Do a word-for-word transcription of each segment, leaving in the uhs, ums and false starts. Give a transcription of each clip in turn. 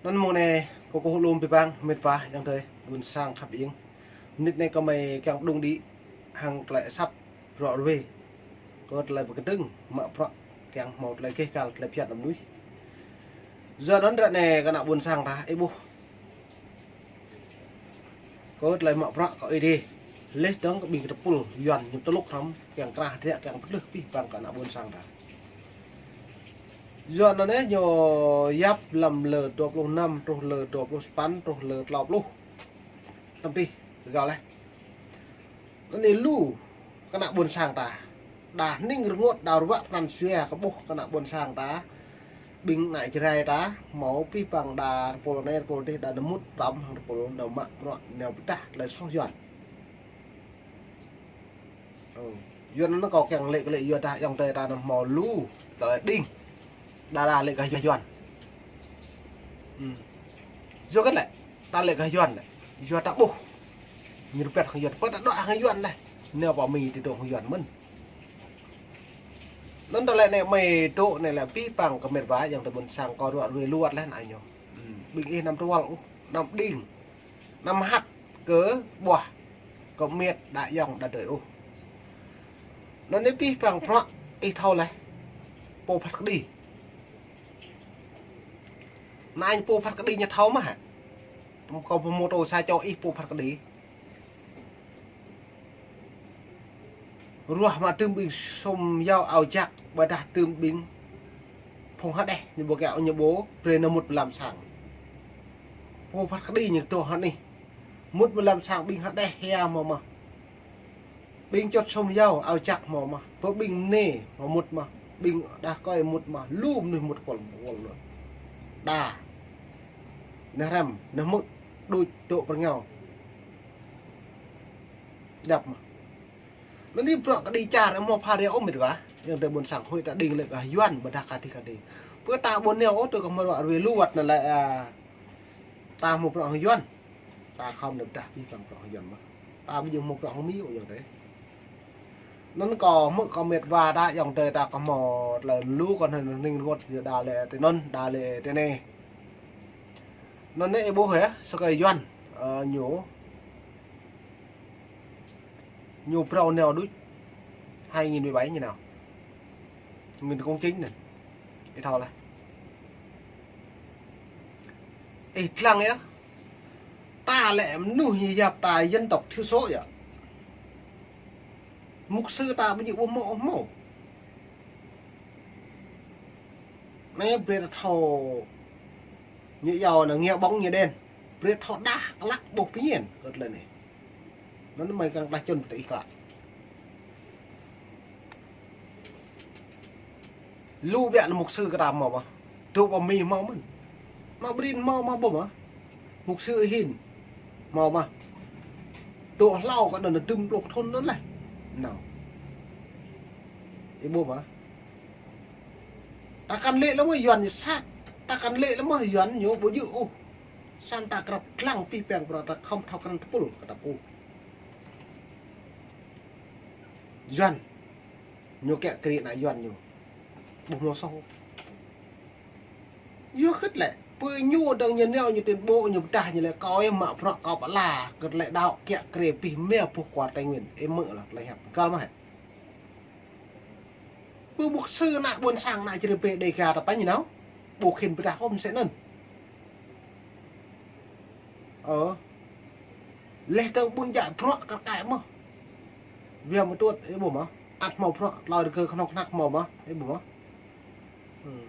Anŭn mông anai kâo kơkuh lom abih bang mĕt wa ayŏng adơi ƀuôn sang khăp iêng. Mơnit anai kâo mơ̆ kiăng pơdŏng đĭ hăng tơlơi asăp rŏ ruai. Kơ tơlơi pơkơdơ̆ng mă bruă kiăng hmâo tơlơi gêh gal tơlơi phiăn amăng mơnuih. Yua anŭn ră anai kơ ană ƀuôn sang ta ih ƀuh. Kơ tơlơi mă bruă kơ Ơi Adai. Laih dơ̆ng kơ ƀing tơpul Yuan ñu tơlŭk hrŏm kiăng krah drek kiăng pơtlưh abih bang kơ ană ƀuôn sang ta. Yua anŭn anai ñu yap lăm lơ dua pluh năm truh lơ dua pluh sapăn truh lơ klâo pluh. Tăm tih rơgao laih. Anŭn anai lu kơ ană ƀuôn sang ta. Đa hning rơngot đa ruă pran jua kơ ƀuh kơ ană ƀuôn sang ta. Ƀing ană Jrai ta, hmâo abih bang đa tơpul anai tơpul adih đa nao mŭt tơm hăng tơpul nao mă bruă nao pơdah tơlơi soh Yuan. Ơ, Yuan anŭn kâo kiăng lĕ kơ lĕ yua dah ayŏng adơi ta anŭn hmâo lu tơlơi đing. Đa đa lĕ gah Yuan. Hm. Yua kơ lĕ, ta lĕ gah Yuan lĕ. Yua ta ƀuh. Ñu rơbat hăng Yuan, pơ ta dŏ hăng Yuan lĕ. Nao pơ Mi ti dŏ hăng Yuan mơ̆n. Anŭn tơlơi anai mơ̆ dŏ anai lĕ abih bang kơ mĕt wa ayŏng adơi ƀuôn sang kâo rŏ ruai luăt laih anai ñu. Hm. Ƀing ih anăm tơwăl ôh, anăm đing. Anăm hăt kơ ƀuah, kơ mĕt đa ayŏng đa adơi ôh. Anŭn anai abih bang bruă ih thâo laih. Pô phat kơđi. Anai pô phat kơđi ñu thâo mơ̆ hă? Kâo pơhmutu sa čô ih pô phat kơđi. Ruah mă tơm ƀing sum yâo ao jak, ƀôdah tơm ƀing phung hơđeh ñu ƀu kiaŏ ñu ƀu brơi nao mŭt ƀơi lăm sang. Pô phat kơđi ñu tŏ hơnih. Mŭt ƀơi lăm sang ƀing hơđeh hia hmâo mơ̆. Ƀing čŏt sum yâo ao jak hmâo mơ̆. Pơ ƀing mơnê hmâo mŭt mơ̆. Ƀing đah kơi mŭt mơ̆. Lu mơnuih mŭt kol kol anŭn. Đa. Neh răm, neh mơ̆, đuč, tŏ pơrngao. Djăp mơ̆. Anŭn anai bruă kơđi čar hmâo pha ria ôh mĕt wa. Ayŏng adơi ƀuôn sang huĭ ta đing lĕ gah Yuan ƀôdah kơđi kơđi. Pơ ta ƀu nao ôh tui kơ hmâo bruă ruai luăt anŭn lĕ, a, ta hmâo bruă hăng Yuan. Ta khŏm nao pơdah abih bang bruă hăng Yuan mơ̆. Ta ƀu djơ̆ hmâo bruă hăng Mi ôh ayŏng adơi. Anŭn kâo hmư̆ kơ mĕt wa đa ayŏng adơi ta kơ hmâo tơlơi lu kơ anŭn hning rơngot yua đa lĕ tui anŭn, đa lĕ tui anai. Anŭn anai ih ƀuh hă, sa kơ Yuan, ơ, ñu ñu phrâo nao đôč hai nghìn mười bảy ñu nao. Nguyễn Công Chính anai. Ih thâo laih. Ih lăng yơh. Ta lĕ mơnuih ñu yap ta dân tộc thiểu số yơh. Mục sư ta ƀu djơ̆ ƀu hmâo ôh hmâo. Anai brơi ta thâo ñu yua anai nghe bóng nghe đèn. Brơi ta thâo đah klă ƀuh pơñen kơ tơlơi anai. Anŭn mơ̆ kiăng đah čun pơ tơ ih klă. Lu biă anŭn mục sư kơ ta hmâo mơ̆. Tŭ pơ Mi hmâo mơ̆n. Mă Brin hmâo mơ̆ ƀuh mơ̆. Mục sư Ih Hin hmâo mơ̆. Tŭ hlâo kơ anŭn tơm pluh thŭn anŭn laih. Nao. Ih ƀuh mơ̆. Ta kăn lĕ lăm mơ̆ Yuan ñu sat. Ta kăn lĕ lăm mơ̆ Yuan ñu ƀu djơ̆ ôh. Sang ta krăp lăng abih bang bruă ta khŏm thâo krăn tơpul kơ ta pô. Yuan. Ñu kiă kriê ană Yuan ñu. Ƀu hmâo soh. Yua khĭt lĕ. Pơ ñu dơ̆ng ñu nao ñu tuyên bố ñu pơdah ñu lĕ kâo yơh mă bruă kâo pơala. Kơ tơlơi đaŏ kiă kriê abih mia boh kwar Tây Nguyên. Ih hmư̆ lah tơlơi hiăp. Găl mơ̆ hă. Ƀu mục sư ană ƀuôn sang ană Jrai pơ Đêga ta pă ñu nao. Ƀu khĭn pơdah ôh mơsĕ anŭn. Ơ. Laih dơ̆ng ƀun djă bruă kar kaĭ mơ̆. Wia mơ̆ tuăt, ih ƀuh mơ̆. Ăt hmâo bruă, tlơi rơgơi kơhnơ̆ng kơhnăk hmâo mơ̆, ih ƀuh mơ̆. Hm.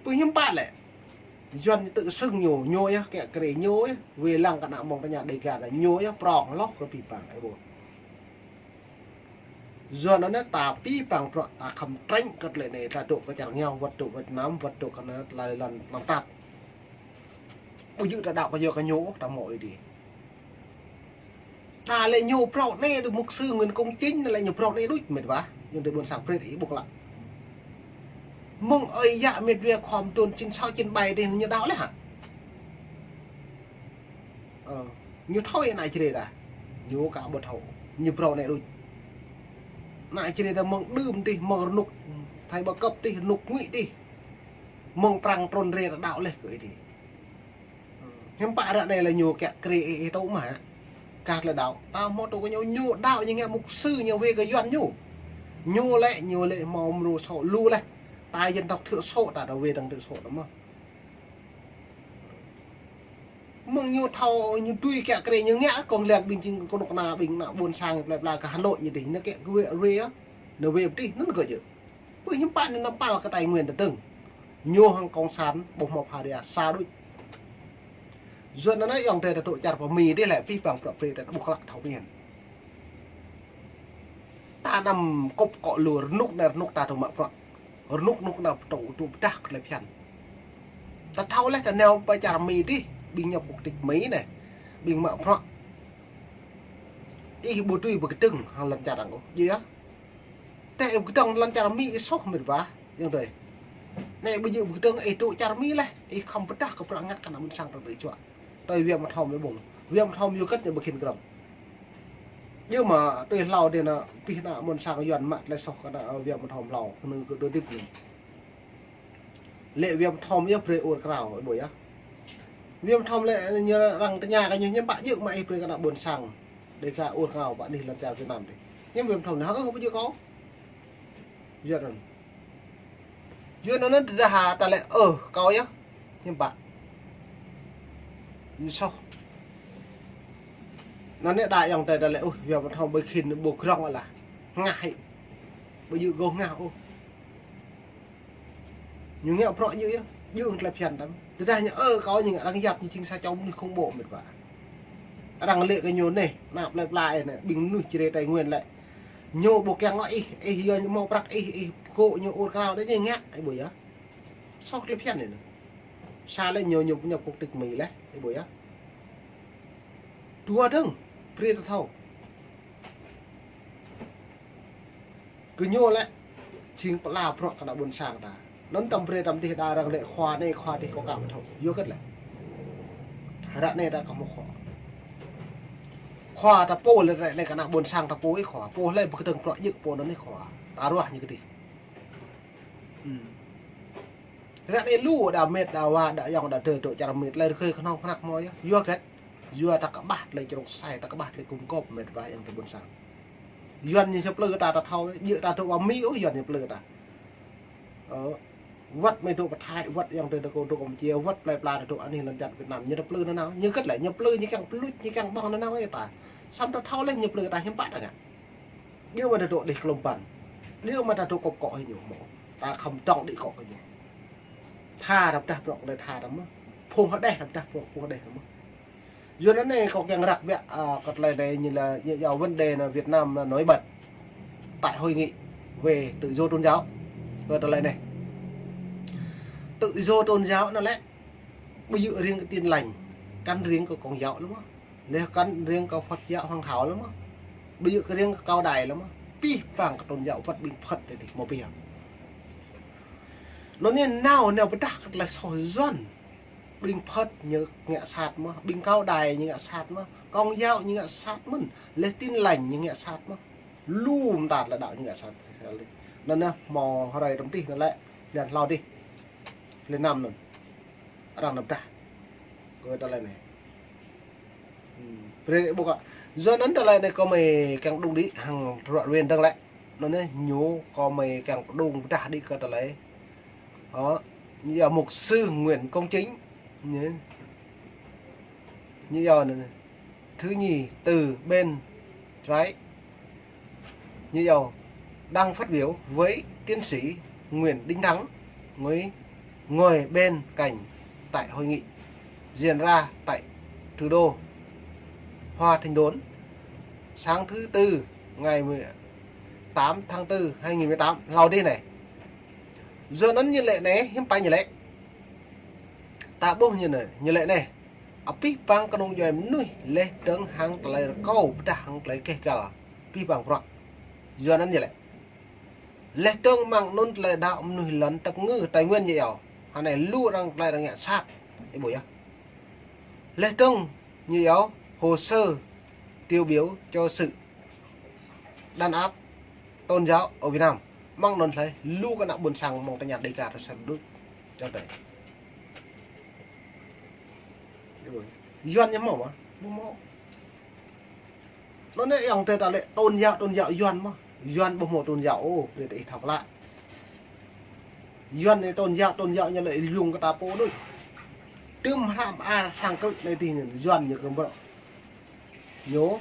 Pơ hiư̆m pă lĕ. Yuan ñu tŭ sưng ñu, ñu yơh, kiă kriê ñu yơh. Wai lăng kơ ană mơ̆ng tơña Đêga anai, ñu yơh, prŏng hloh kơ abih bang, ih ƀuh. Yua anŭn anai ta abih bang bruă ta khŏm trĕng kơ tơlơi anai, ta dŏ kơ čar rơngiao, wơ̆t dŏ Việt Nam, wơ̆t dŏ kơ anai tơlơi lŏn tơnap tap. Ƀu djơ̆ ta đaŏ kơ yua kơ ñu ôh, ta hmâo Ơi Adai. Ta lĕ ñu phrâo anai đôč mục sư Nguyễn Công Chính, lĕ ñu phrâo anai đôč mĕt wa. Ayŏng adơi ƀuôn sang brơi ih ƀuh klă. Mơ̆ng ơi yă mĕt wa khŏm tơl chín sáu chín bảy dih ñu đaŏ laih hă. Ơ, ñu thâo yơh ană Jrai ta. Ñu kơ ƀu thâo. Ñu phrâo anai đôč. Ană Jrai ta mơ̆ng đưm dih, mơ̆ng rơnŭk Thái Bao Cấp dih, rơnŭk Nguyễn dih. Mơ̆ng prăng trŭn rai ta đaŏ laih kơ ih dih. Hiư̆m pă ră anai lĕ ñu kiă kriê ih, ih tŭ mơ̆ hă? Kah tơlơi đaŏ. Ta hmâo tŭ kơ ñu, ñu đaŏ ñu ngă mục sư ñu wai kơ Yuan ñu. Ñu lĕ, ñu lĕ hmâo mrô sô lu laih. Ta dân tộc thiểu số ta, ta wai dơ̆ng thiểu số ta mơ̆. Mơ̆ng ñu thâo ñu tui kiă kriê ñu ngă, kông lĕ ƀing jing kơnuk kơna ƀing ană ƀôn sang plơi pla kơ Hà Nội ñu dih, ñu kiă kriê wai, wai, ñu wai pơtih, anŭn kơ jơ̆. Pơ hiư̆m pă anai nao păl kơ Tây Nguyên ta dơ̆ng. Ñu hăng cộng sản ƀu hmâo pha ria sa đôč. Yua anŭn yơh ayŏng adơi ta dŏ čar pơ Mi dih lĕ pih pang prăk prê ta ƀu klă thâo pơmĭn. Ta anăm kŏp kŏ lu, rơnŭk anai rơnŭk ta dŏ mă prăk. Rơnŭk rơnŭk anai dŏ dŏ pơdah kơ tơlơi phiăn. Ta thâo laih ta nao pơ čar Mi dih, ƀing nhập quốc tịch Mi anai. Ƀing mă prăk. Ih ƀu dưi pơkơdơ̆ng hăng lŏn čar arăng ôh. Djơ̆ yơh. Tơdah ih pơkơdơ̆ng lŏn čar Mi ih soh mĕt wa, ayŏng adơi. Anai ƀu djơ̆ pơkơdơ̆ng ih dŏ čar Mi laih, ih khŏm pơdah kơ prăk ngă kơ ană ƀôn sang ta dŏ čuă. Tui wai mă thâo mơ̆ ƀơ̆ng. Wai mă thâo mơ̆ yua kơ ñu ƀu khĭn krăm. Djơ̆ mơ̆ tui hlâo dih anŭn, pih ană ƀôn sang Yuan mă tơlơi soh kơ ană wai mă thâo hlâo, kơ anŭn kơ dŏ hơdip anŭn. Lĕ wai mă thâo yơh brơi ur krao, ih ƀuh yơh. Wai mă thâo lĕ ñu arăng tơña kơ ñu, hiư̆m pă djơ̆ mă ih brơi kơ ană ƀôn sang Đêga ur krao pơ anih lŏn čar Việt Nam dih. Hiư̆m wai mă thâo anai, ơ, ƀu djơ̆ kâo. Yua anŭn. Yua anŭn tơdah ta lĕ, ơ, kâo yơh. Hiư̆m pă. Ñu soh. Anŭn anai đa ayŏng adơi ta lĕ, ơ, wai mă thâo ƀu khĭn ƀu krong lah. Ngă hĭ. Ƀu djơ̆ gơ̆ ngă ôh. Ñu ngă prăk djơ̆ yơh, djơ̆ hăng tơlơi phiăn tăm. Tơdah ñu, ơ, kâo ñu ngă arăng yap ñu jing sa čô mơnuih khủng bố mĕt wa. Arăng lĕ kơ ñu anai, ană plơi pla ih anai, ƀing mơnuih Jrai Tây Nguyên lĕ. Ñu ƀu kiăng ôh ih, ih yua ñu hmâo prăk ih, ih pơkŏ ñu ur krao dih ñu ngă, ih ƀuh yơh. Soh tơlơi phiăn anai. Sa lĕ ñu, ñu nhập quốc tịch Mi laih, ih ƀuh yơh. Dua dơ̆ng, brơi ta thâo. Kơ ñu lĕ, jing pơala prăk kơ ană ƀôn sang ta. Anŭn tăm brơi tăm dih đa arăng lĕ khua anai khua dih kâo ka ƀu thâo. Yua hơget lĕ. Ră anai ta kơ hmâo khua. Khua ta pô lĕ ră anai kơ ană ƀôn sang ta pô ih khua. Pô lĕ pơkơdơ̆ng prăk djơ̆ pô anŭn ih khua. Ta ruah ñu kơ dih. Hmm. Ră anai lu đa mĕt, đa wa, đa ayŏng, đa adơi dŏ čar Mi tơlơi rơgơi kơhnâo kơhnăk hmâo yơh. Yua hơget? Yua ta kơƀah tơlơi črŏk sai, ta kơƀah tơlơi gum gôp mĕt wa ayŏng adơi ƀôn sang. Yuan ñu plư ta, ta thâo, djơ̆ ta dŏ pơ Mi ôh, Yuan ñu plư ta. Ơ, wơ̆t mơi dŏ pơ Thái, wơ̆t ayŏng adơi ta kơ dŏ Campuchia, wơ̆t plơi pla ta dŏ anih lŏn čar Việt Nam, ñu ta plư nanao. Ñu hơget lĕ, ñu plư ñu kiăng pơluč, ñu kiăng ƀơ̆ng nanao ih ta. Samơ̆ ta thâo laih ñu plư ta hiư̆m pă ta ngă. Djơ̆ mơ̆ ta dŏ đih klŏm păn. Djơ̆ mơ̆ ta dŏ kŏp kŏ hĭ ñu hmâo. Ta khŏm dŏng đĭ kŏ kơ ñu. Tha ta pơdah prăk anai tha ta mơ̆. Phung hơđeh ta pơdah prăk phung hơđeh ta mơ̆. Yua anŭn anai kâo kiăng răk biă, a, kơ tơlơi anai ñu lĕ, ñu yua vấn đề anai Việt Nam anai nổi bật tại hội nghị về tự do tôn giáo. Kơ tơlơi anai. Tự do tôn giáo anŭn lĕ, ƀu djơ̆ riêng kơ Tin Lành, kăn riêng kơ Công giáo lĕ mơ̆. Lĕ kăn riêng kơ Phật giáo Hòa Hảo lĕ mơ̆. Ƀu djơ̆ kơ riêng kơ Cao Đài lĕ mơ̆. Pih pang kơ tôn giáo wơ̆t ƀing Phật dih hmâo pih. Anŭn anai nao, nao pơdah kơ tơlơi soh Yuan. Ƀing Phật ñu ngă sat mơ̆, ƀing Cao Đài ñu ngă sat mơ̆, Công giáo ñu ngă sat mơ̆n, lĕ Tin Lành ñu ngă sat mơ̆. Lu mơta tơlơi đaŏ ñu ngă sat. Anŭn anai hmâo hrơi tơm dih anŭn lĕ, blan hlâo dih. Blan năm anŭn. Arăng nao pơdah. Kơ tơlơi anai. Hmm. Brơi ƀuh kơ. Yua anŭn tơlơi anai kâo mơi kiăng pơđung đĭ hăng ră ruai dơ̆ng lĕ. Anŭn anai ñu kâo mơi kiăng pơđung pơdah đĭ kơ tơlơi. Ơ, ñu yua mục sư Nguyễn Công Chính. Ñu, ñu yua anŭn anai. Thứ nhì từ bên trái. Như sau, đang phát biểu với tiến sĩ Nguyễn Đình Thắng, người, ngồi bên cạnh tại hội nghị diễn ra tại thủ đô Washington, sáng thứ Tư, ngày mười tám tháng tư hai nghìn mười tám, hlâo dih anai. Yua anŭn ñu lĕ anai, hiư̆m pă ñu lĕ. Ta ƀuh ñu anai, ñu lĕ anai. Abih bang kơnung djuai mơnuih laih dơ̆ng hăng tơlơi rơkâo pơdah hăng tơlơi keh găl abih bang bruă. Yua anŭn yơh lĕ. Laih dơ̆ng mơ̆ng anŭn tơlơi đaŏ mơnuih lŏn tơpơngư Tây Nguyên ñu iâu. Hơnai lu arăng tơlơi arăng ngă sat. Ih ƀuh yơh. Laih dơ̆ng ñu iâu hồ sơ tiêu biểu cho sự đàn áp tôn giáo ở Việt Nam. Mơ̆ng anŭn tơlơi lu kơ ană ƀôn sang mơ̆ng tơña Đêga tơ sơ̆ đôč. Čar đe. Yuan ñu hmâo mơ̆? Ƀu hmâo. Anŭn anai ayŏng adơi ta lĕ tôn giáo, tôn giáo Yuan mơ̆? Yuan ƀu hmâo tôn giáo ôh, brơi ih thâo klă. Yuan anai tôn giáo, tôn giáo ñu lĕ lung kơ ta pô đôč. Tơm hrăm a sang krư̆ anai tih ñu, Yuan ñu kơ brŏ. Ñu,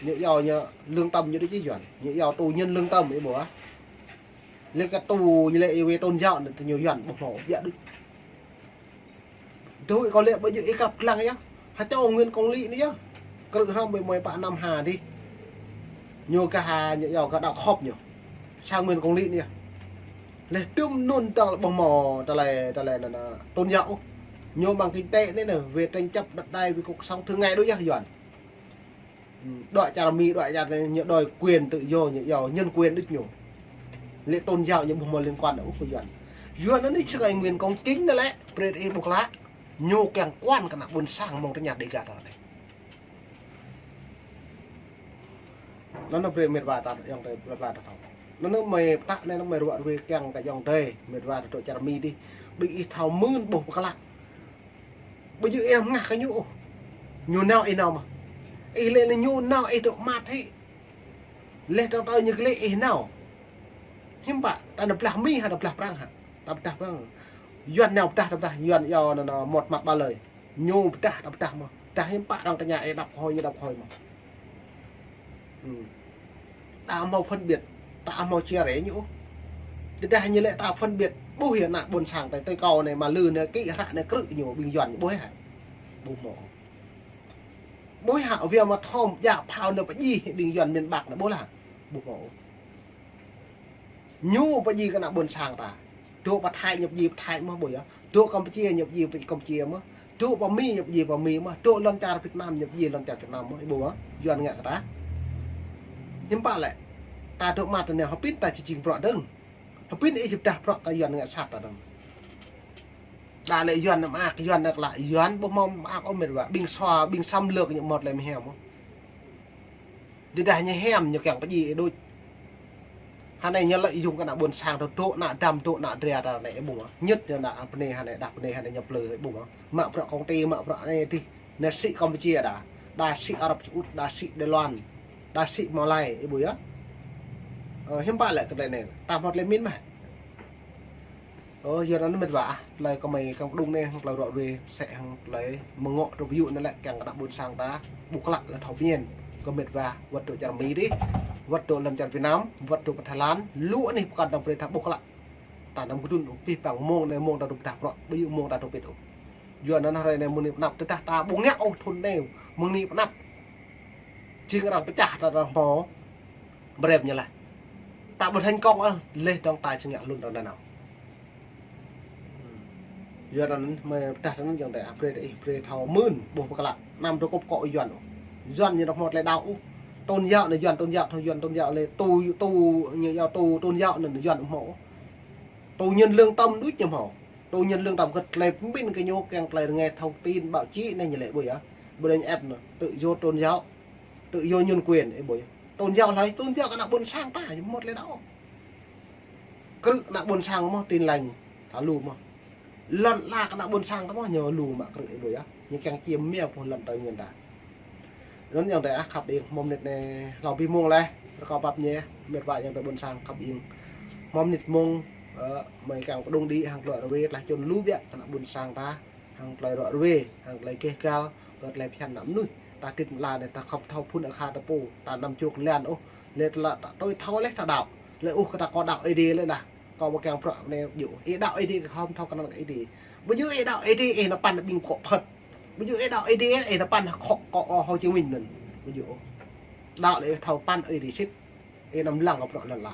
ñu iâu ñu lương tâm ñu đôč či Yuan. Ñu iâu tù nhân lương tâm ih ƀuh ah. Lĕ kơ tù ñu lĕ ih wai tôn giáo anai tơ ñu Yuan ƀu hmâo biă đôč. Tui kâo lĕ ƀu djơ̆ ih krăp lăng yơh. Ha čô Nguyễn Công Lý anai yơh. Krư̆ hrŏm ƀơi mơi pă năm ha dih. Ñu kơ ha ñu iâu kơ đạo khôp ñu. Sang Nguyễn Công Lý anai yơh. Lĕ tơm anŭn tơl ƀu hmâo tơlơi, tơlơi anŭn, anŭn tôn giáo ôh. Ñu bằng kinh tế anai nơ, về tranh chấp đất đai, về cuộc sống thường ngày đôč yơh Yuan. Ư, đuaĭ čar Mi, đuaĭ čar anai ñu đòi quyền tự do, ñu iâu nhân quyền đôč ñu. Lĕ tôn giáo ñu ƀu hmâo liên quan ôh kơ Yuan. Yuan anai sơngai Nguyễn Công Chính anai lĕ, brơi ih ƀuh klă. Ñu kiăng quan kơ ană ƀôn sang mơ̆ng tơña Đêga ta anai. Anŭn anai brơi mĕt wa ta ayŏng adơi pla pla ta thâo. Anŭn anai mơi pơtă anai anŭn mơi ruă ruê kiăng kơ ayŏng adơi mĕt wa ta dŏ čar Mi dih. Ƀing ih thâo mưn ƀuh pơklă. Ƀu djơ̆ ih ngă kơ ñu ôh. Ñu nao ih nao mơ̆. Ih lĕ anai ñu nao ih dŏ măt hĭ. Lĕ tơl tơl ñu glĕ ih nao. Hiư̆m pă, ta nao blah Mi hă, ta blah Prăng hă. Ta blah Prăng. Yuan nao blah, ta blah, Yuan iâu anŭn, anŭn một mặt ba lời. Ñu pơdah, ta pơdah mơ̆. Pơdah hiư̆m pă arăng tơña ih đăp hơi, ñu đăp hơi mơ̆. Ư. Ta hmâo phân biệt, ta hmâo chia rẽ ñu. Tơdah ñu lĕ ta phân biệt, ƀuh yơh ană ƀôn sang ta, tơi kâo anai, Mă Lư anai, Kĭ Hră anai, krư̆ ñu, ƀing Yuan ñu ƀuh hă. Ƀu hmâo. Ƀuh hă, wia mă thom, djă phao anai pơdjai, ƀing Yuan miền Bắc anai, ƀuh lah. Ƀu hmâo. Ñu pơdjai kơ ană ƀôn sang ta. Dŏ pơ Thái ñu pơdjai pơ Thái mơ̆ ƀuh yơh. Dŏ Campuchia ñu pơdjai pơ Campuchia mơ̆. Dŏ pơ Mi ñu pơdjai pơ Mi mơ̆. Dŏ lŏn čar Việt Nam ñu pơdjai lŏn čar Việt Nam mơ̆. Ih ƀuh mơ̆. Yuan ngă kơ ta. Hiư̆m pă lĕ. Ta dŏ măt anai hơpĭn ta či jing bruă dơ̆ng. Hơpĭn ih či pơdah bruă kơ Yuan ngă sat ta dơ̆ng. Đa lĕ Yuan mơak, Yuan ngă klă, Yuan ƀu hmâo mơak ôh mĕt wa. Ƀing sua, ƀing xâm lược ñu mơ̆t lĕ mơ̆ hiam mơ̆. Tơdah ñu hiam ñu kiăng pơdjai ih đôč. Hơnai ñu lợi dụng kơ ană ƀôn sang ta dŏ ană dăm dŏ ană dra ta anai ih ƀuh mơ̆. Nhất ñu ană pơnê hơnai đah pơnê hơnai ñu plư ih ƀuh mơ̆. Mă bruă công ty mă bruă anai dih. Anai sĭ Campuchia đa. Đa sĭ Arab Saudi, đa sĭ Đài Loan. Đa sĭ Malai ih ƀuh yơh. Ơ, hiư̆m pă lĕ kơ tơlơi anai. Ta hmâo tơlơi min mơ̆. Ơ, yua anŭn mĕt wa ah, tơlơi kơ mơi kiăng pơđŭng anai, hăng tơlơi ruă ruê, sĕ hăng tơlơi mơ̆ng ngŏ tơ ƀu yŭ anai lĕ kiăng kơ ană ƀôn sang ta, ƀuh klă lĕ thâo pơñen, kơ mĕt wa, wơ̆t dŏ čar Mi dih, wơ̆t dŏ lŏn čar Việt Nam, wơ̆t dŏ pơ Thái Lan, lu anai pơkŏn dơ̆ng brơi ta ƀuh klă. Ta anăm kơdŭn ôh, pih păng mông anai mông ta dŏ pơdah bruă, ƀu yŭ mông ta dŏ pĭt ôh. Yua anŭn hrơi anai mơ̆ng anai pơ anăp, tơdah ta ƀu ngă ôh thŭn anai, mơ̆ng anai pơ anăp. Jing arăng pơčah ta arăng hmâo. Brơi ñu lah. Ta ƀu thành công ôh, leh dong ta či ngă lun dong nanao. Yua anŭn mơi pơdah anŭn ayŏng adơi, brơi ih brơi thâo mưn, ƀuh pơklă. Anăm dŏ kŭp kŏ Yuan ôh. Yuan ñu dŏ hmâo tơlơi đaŏ ôh. Tôn giáo anai Yuan tôn giáo, thâo Yuan tôn giáo lĕ tù, tù, ñu iâu tù tôn giáo anŭn Yuan ƀu hmâo ôh. Tù nhân lương tâm đôč ñu hmâo. Tù nhân lương tâm kơ tơlơi pơmĭn kơ ñu kiăng tơlơi rơngai thông tin báo chí anai ñu lĕ ƀuh yơh. Ƀu đañ ĕp anŭn, tự do tôn giáo, tự do nhân quyền, ih ƀuh yơh. Tôn giáo hlơi, tôn giáo kơ ană ƀôn sang ta, ñu mơ̆t lĕ đaŏ. Krư̆ ană ƀôn sang mơ̆, Tin Lành, ta lu mơ̆. Lŏn ala kơ ană ƀôn sang ta mơ̆, ñu lu mă krư̆ ih ƀuh yơh. Ñu kiăng čiêm mia pô lŏn tơ Yuan ta. Anŭn ayŏng adơi ah, khăp ing, hmâo mơnit anai hlâo abih mông laih, rơkâo pap ñe, mĕt wa ayŏng adơi ƀôn sang khăp ing. Hmâo mơnit mông, ơ, mơi kiăng pơđŭng đĭ hăng tơlơi ruai tơlơi čun lu biă kơ ană ƀôn sang ta, hăng tơlơi ruă ruê, hăng tơlơi gêh gal, kơ tơlơi phiăn ană mơnuih. Ta tĭt mơla anai ta khŏm thâo phŭn akha ta pô, ta anăm čruk lian ôh, lĕ tơlơi ta tui thâo laih ta đaŏ, lĕ ôh kơ ta kơ đaŏ Ơi Adai lĕ lah. Kâo ƀu kiăng prăk anai djơ̆. Ih đaŏ Ơi Adai kơ khŏm thâo kơnang Ơi Adai. Ƀu djơ̆ ih đaŏ Ơi Adai ih nao păn ƀing kŏ phơ̆t. Ƀu djơ̆ ih đaŏ Ơi Adai ih nao păn kŏ, kŏ Hồ Chí Minh anŭn. Ƀu djơ̆. Đaŏ lĕ ih thâo păn Ơi Adai sĭt. Ih anăm lăng kơ bruă lăn ala.